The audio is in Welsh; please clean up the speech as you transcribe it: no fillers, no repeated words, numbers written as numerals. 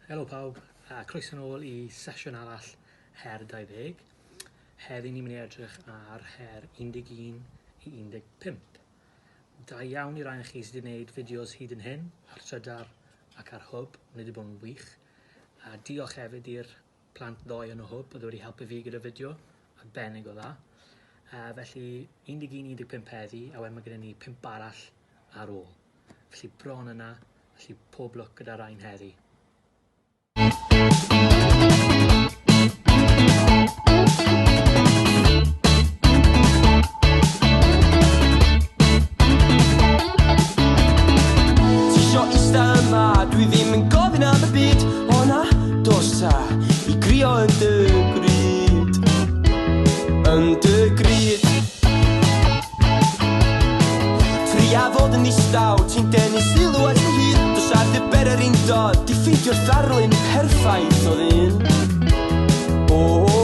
Helo pawb, a croeso nôl i sesiwn arall Her 20. Heddi ni'n mynd i edrych ar her 11 i 15. Da iawn i rai o chi sydd wedi gwneud fideos hyd yn hyn, ar Trydar ac ar Hwb, maen nhw wedi bod yn wych. A diolch hefyd i'r plant ddoe yn y Hwb, oedd wedi helpu fi gyda fideo, arbennig o dda. Felly 11 15 heddi, a wedyn mae gyda ni 5 arall ar ôl. Felly bron yna, felly pob lwc gyda rhain heddi. Tisio ista yma, dwi ddim yn gofyn am y byd. O na, dos ta, i grio yn dy gryd. Yn dy gryd. Tria fod yn ddistaw, ti'n denu sylw at dy hun. Dos ar dy bererindod, di ffeindio'r darlun perffaith o ddyn. O, o.